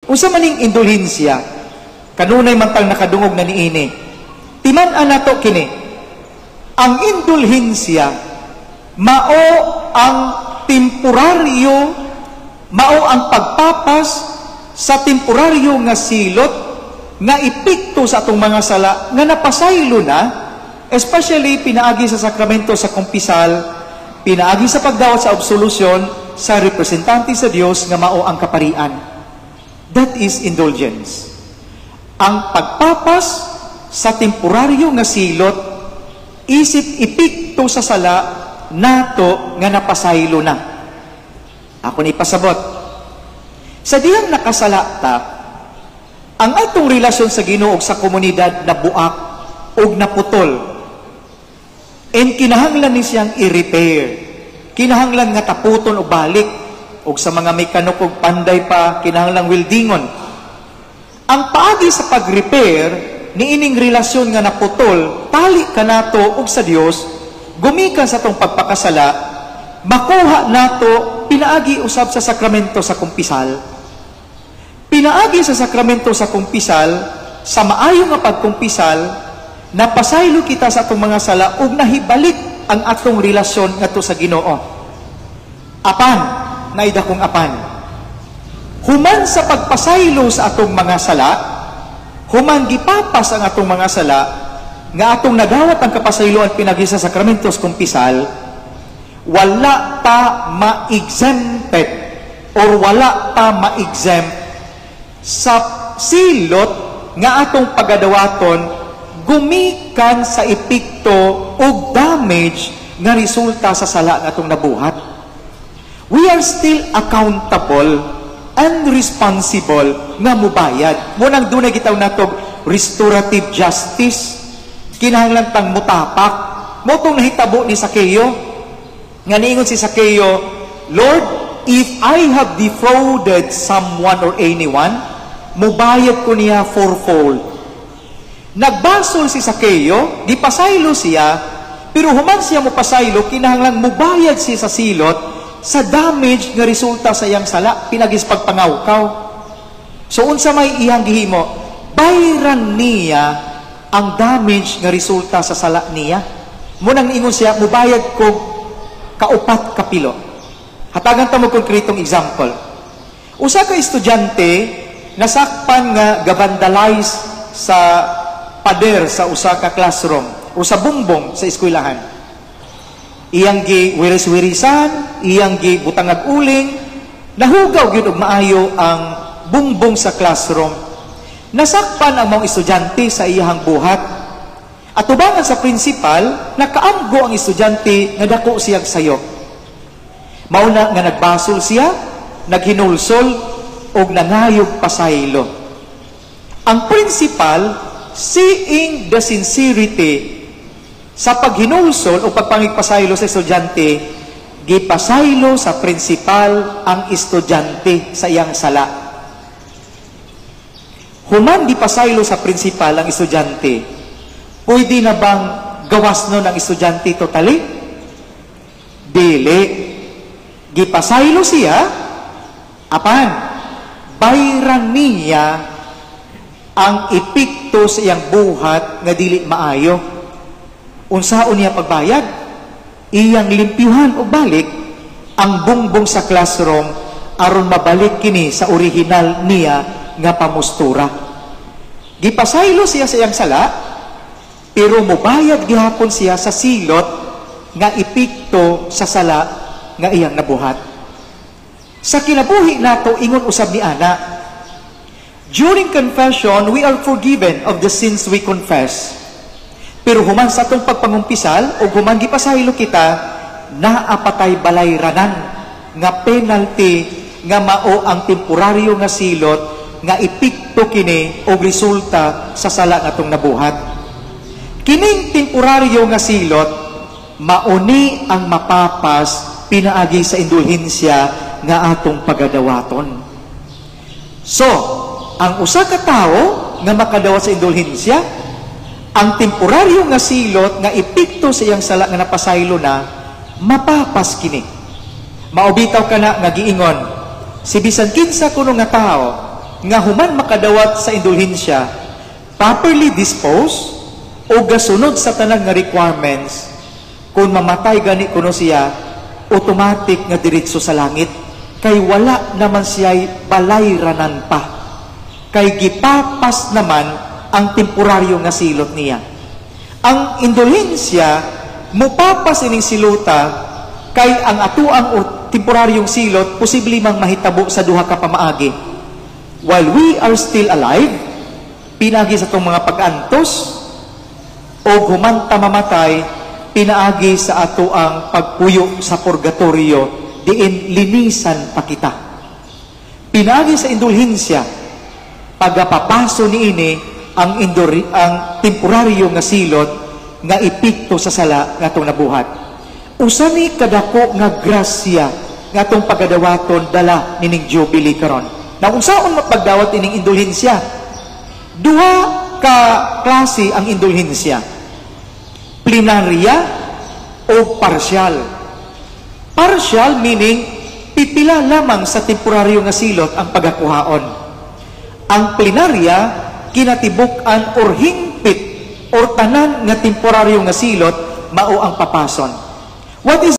Unsa maning indulhensya? Kanunay man tang nakadungog na niini. Timan-an nato kini. Ang indulhensya mao ang temporaryo, mao ang pagpapas sa temporaryo nga silot nga epekto sa atong mga sala nga napasaylo na, especially pinaagi sa sakramento sa kumpisal, pinaagi sa pagdawat sa absolution sa representante sa Dios nga mao ang kaparian. That is indulgence. Ang pagpapas sa temporaryo nga silot isip epekto sa sala nato nga napasaylo na. Ako ni pasabot. Sa dihang nakasala ta, ang atong relasyon sa Ginoo ug sa komunidad na buak ug naputol. And kinahanglan ni siyang i-repair. Kinahanglan nga taputon og balik, ug sa mga mekaniko ug panday pa, kinahanglan weldingon. Ang paagi sa pag-repair niining relasyon nga naputol, tali kanato ug sa Dios, gumikan sa atong pagpakasala, makuha nato pinaagi usab sa sakramento sa kumpisal. Pinaagi sa sakramento sa kumpisal, sa maayo nga pagkumpisal, napasaylo kita sa atong mga sala ug nahibalik ang atong relasyon ngadto sa Ginoo. Apan, naay dakong apan. Human sa pagpasaylo sa atong mga sala, human gipapas ang atong mga sala, nga atong nadawat ang kapasayloan pinaagi sa sakramento sa kumpisal, wala ta ma-exempted or wala ta ma-exempt sa silot nga atong pagadawaton gumikan sa epekto og damage nga resulta sa sala nga atong nabuhat. We are still accountable and responsible nga mubayad. Mao nang dunay gitawag natog restorative justice. Kinahanglan tang mutapak. Mao tong nahitabo ni Sakeo, nga niingon si Sakeo, "Lord, if I have defrauded someone or anyone, mubayad ko niya fourfold." Nagbasol si Sakeo, gipasaylo siya, pero human siya mopasaylo, kinahanglan mubayad siya sa silot sa damage nga resulta sa iyang sala, pinaagi sa pagpangawkaw. So unsa may iyang gihimo? Bayran niya ang damage nga resulta sa sala niya. Mao nang niingon siya, "Mubayad ko kaupat kapilo." Hatagan ta mo konkretong example. Usa ka estudyante nasakpan nga gabandalize sa pader sa usa ka classroom o sa bumbong sa eskwelahan. Iyang gi wiris-wirisan, iyang gi butangag uling, nahugaw gyud og maayo ang bumbong sa classroom. Nasakpan ang mga estudyante sa iyang buhat. Atubangan sa principal, nakaamgo ang estudyante nga dako siyang sayo. Mauna nga nagbasol siya, naghinulsol, og nangayog pasaylo. Ang principal, seeing the sincerity sa paghinulsol o pagpangigpasaylo sa estudyante, gipasaylo sa principal ang estudyante sa iyang sala. Human gipasaylo sa principal ang estudyante, pwede na bang gawas nun ang estudyante totally? Dili. Gipasaylo siya, apan, bayran niya ang epekto sa iyang buhat nga dili maayo. Unsaon niya pagbayad? Iyang limpyuhan og balik ang bungbong sa classroom aron mabalik kini sa original niya nga pamustura. Gipasaylo siya sa iyang sala, pero mubayad gihapon siya sa silot nga epekto sa sala nga iyang nabuhat. Sa kinabuhi nato, ingon usab ni ana, during confession, we are forgiven of the sins we confess. Pero human sa atong pagpangumpisal o human gipasaylo kita, naa pa tay balayranan nga penalty nga mao ang temporaryo nga silot nga epekto kini og resulta sa sala nga atong nabuhat. Kining temporaryo nga silot, mauni ang mapapas pinaagi sa indulhensya nga atong pagadawaton. So, ang usa ka tawo nga makadawat sa indulhensya, ang temporaryo nga silot nga epekto sa iyang sala nga napasaylo na, mapapas kini. Mao bitaw kana nga giingon, si bisan kinsa kuno nga tao nga human makadawat sa indulhensya, properly disposed o gasunod sa tanan nga requirements, kung mamatay gani kuno siya, automatic nga diretso sa langit kay wala naman siya'y balayranan pa. Kay gipapas naman ang temporaryo nga silot niya. Ang indulhensya, mupapas ining siluta kay ang atuang o temporaryong silot posible mang mahitabo sa duha ka pamaagi. While we are still alive, pinagi sa atong mga pag-antos, o human ta mamatay, pinaagi sa ato ang pagpuyo sa purgatorio, diin linisan pa kita. Pinaagi sa indulhensya, pagapapaso niini ang temporaryo nga silot nga epekto sa sala nga atong nabuhat. Usa ni kadako nga grasya nga atong pagadawaton dala nining Jubilee karon. Na unsaon mapagdawat ining indulhensya? Duha ka klase ang indulhensya. Plenarya o partial. Partial meaning pipila lamang sa temporaryo nga silot ang pagakuhaon. Ang plenarya, kinatibuk-an or hingpit or tanan nga temporaryo nga silot mao ang papason. What is